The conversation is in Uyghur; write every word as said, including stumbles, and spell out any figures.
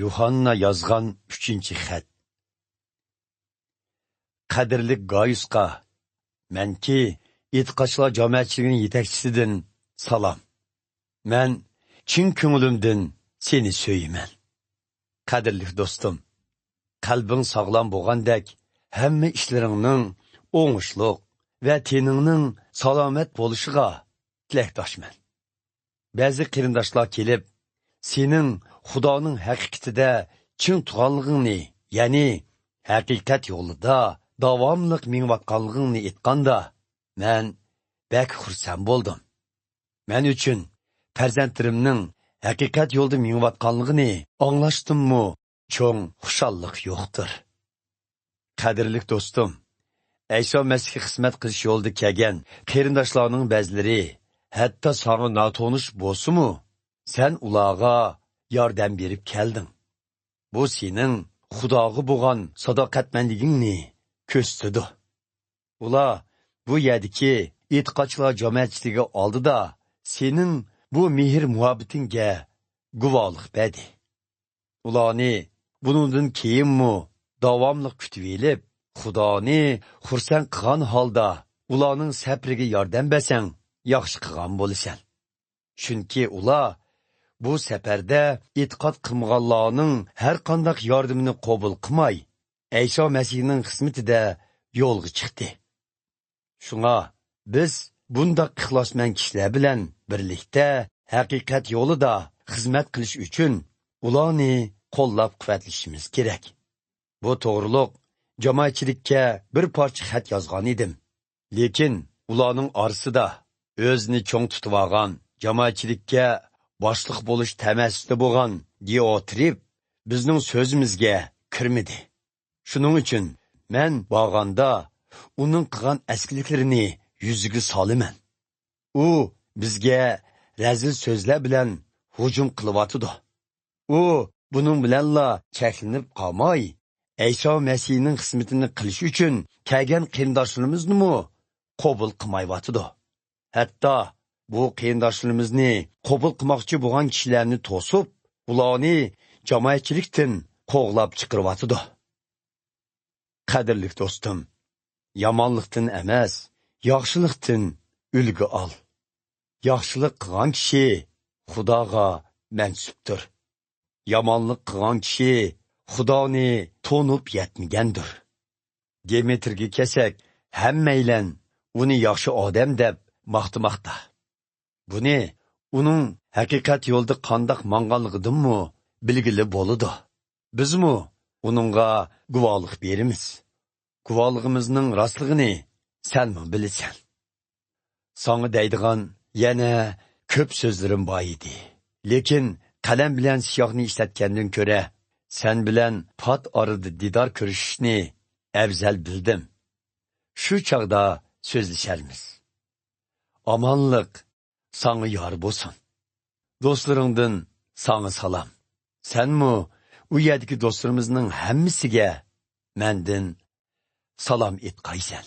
يۇھاننا يازغان ئۈچىنچى خەت. قەدىرلىك گايۇسقا، مەنكى ئېتىقادچىلار جامائەتچىلىكىنىڭ يېتەكچىسىدىن سالام. مەن چىن كۆڭلۈمدىن سېنى سۆيىمەن. قەدىرلىك دوستۇم، قەلبىڭ ساغلام بولغاندەك، ھەممە ئىشلىرىڭنىڭ ئوڭۇشلۇق ۋە تېنىڭنىڭ سالامەت بولۇشىغا تىلەكداشمەن. بەزى قېرىنداشلار كېلىپ، سېنىڭ خۇدانىڭ ھەقىقىتىدە چىڭ تۇرغانلىقىڭنى، يەنى ھەقىقەت يولىدا داۋاملىق مېڭىۋاتقانلىقىڭنى ئېيتقاندا، مەن بەك خۇرسەن بولدۇم. مەن ئۈچۈن پەرزەنتلىرىمنىڭ ھەقىقەت يولدا مېڭىۋاتقانلىقىنى ئاڭلاشتىنمۇ چوڭ خۇشاللىق يوقتۇر. قەدىرلىك دوستۇم، ئەيسا مەسىھكە خىزمەت قىلىش يولىدا كەلگەن قېرىنداشلارنىڭ بەزىلىرى ھەتتا ساڭا ناتونۇش بولسىمۇ، سەن ئۇلارغا ياردەم بېرىپ كەلدىڭ. بۇ سېنىڭ خۇداغا بولغان ساداقەتمەنلىكىڭنى كۆرسىتىدۇ. ئۇلار بۇ يەردىكى ئېتىقادچىلار جامائەتچىلىكى ئالدىدا سېنىڭ بۇ مېھىر-مۇھەببىتىڭگە گۇۋاھلىق بەردى. ئۇلارنى بۇنىڭدىن كېيىنمۇ داۋاملىق كۈتۈۋېلىپ، خۇدانى خۇرسەن قىلغان ھالدا ئۇلارنىڭ سەپىرىگە ياردەم بەرسەڭ، ياخشى قىلغان بولىسەن. چۈنكى ئۇلار بۇ سەپەردە ئېتىقاد قىلمىغانلارنىڭ ھەر قانداق ياردىمىنى قوبۇل قىلماي، ئەيسا مەسىھنىڭ خىزمىتىدە يولغا چىقتى. شۇڭا بىز بۇنداق ئىخلاسمەن كىشىلەر بىلەن بىرلىكتە ھەقىقەت يولىدا خىزمەت قىلىش ئۈچۈن ئۇلارنى قوللاپ-قۇۋۋەتلىشىمىز كېرەك. بۇ توغرۇلۇق جامائەتچىلىككە بىر پارچە خەت يازغان ئىدىم. لېكىن ئۇلارنىڭ ئارىسىدا ئۆزىنى چوڭ تۇتۇۋالغان، جامائەتچىلىككە باشلىق بولۇش تەمەسىدە بولغان دىئوترىف بىزنىڭ سۆزىمىزگە كىرمىدى. شۇنىڭ ئۈچۈن مەن بارغاندا ئۇنىڭ قىلغان ئەسكىلىكلىرىنى يۈزىگە سالىمەن. ئۇ بىزگە رەزىل سۆزلەر بىلەن ھۇجۇم قىلىۋاتىدۇ. ئۇ بۇنىڭ بىلەنلا چەكلىنىپ قالماي، ئەيسا مەسىھنىڭ خىزمىتىنى قىلىش ئۈچۈن كەلگەن قېرىنداشلىرىمىزنىمۇ قوبۇل قىلمايۋاتىدۇ. ھەتتا بۇ قېرىنداشلىرىمىزنى قوبۇل قىلماقچى بولغان كىشىلەرنى توسۇپ، ئۇلارنى جامائەتچىلىكتىن قوغلاپ چىقىرىۋاتىدۇ. قەدىرلىك دوستۇم، يامانلىقتىن ئەمەس، ياخشىلىقتىن ئۈلگە ئال. ياخشىلىق قىلغان كىشى خۇداغا مەنسۇپتۇر. يامانلىق قىلغان كىشى خۇدانى تونۇپ يەتمىگەندۇر. دېمېتىرگە كەلسەك، ھەممەيلەن ئۇنى ياخشى ئادەم دەپ ماختىماقتا. بۇنى ئۇنىڭ ھەقىقەت يولدا قانداق ماڭغانلىقىدىنمۇ بىلگىلى بولىدۇ. بىزمۇ ئۇنىڭغا گۇۋاھلىق بېرىمىز. گۇۋاھلىقىمىزنىڭ راستلىقىنى سەنمۇ بىلىسەن. ساڭا دەيدىغان يەنە كۆپ سۆزلىرىم بار ئىدى. لېكىن قەلەم بىلەن سىياھنى ئىشلەتكەندىن كۆرە، سەن بىلەن پات ئارىدا دىدار كۆرۈشۈشنى ئەۋزەل بىلدىم. شۇ چاغدا سۆزلىشەرمىز. ئامانلىق ساڭا يار بولسۇن. دوستلىرىڭدىن ساڭا سالام. سەنمۇ ئۇ يەردىكى دوستلىرىمىزنىڭ ھەممىسىگە مەندىن سالام ئېيتقايسەن.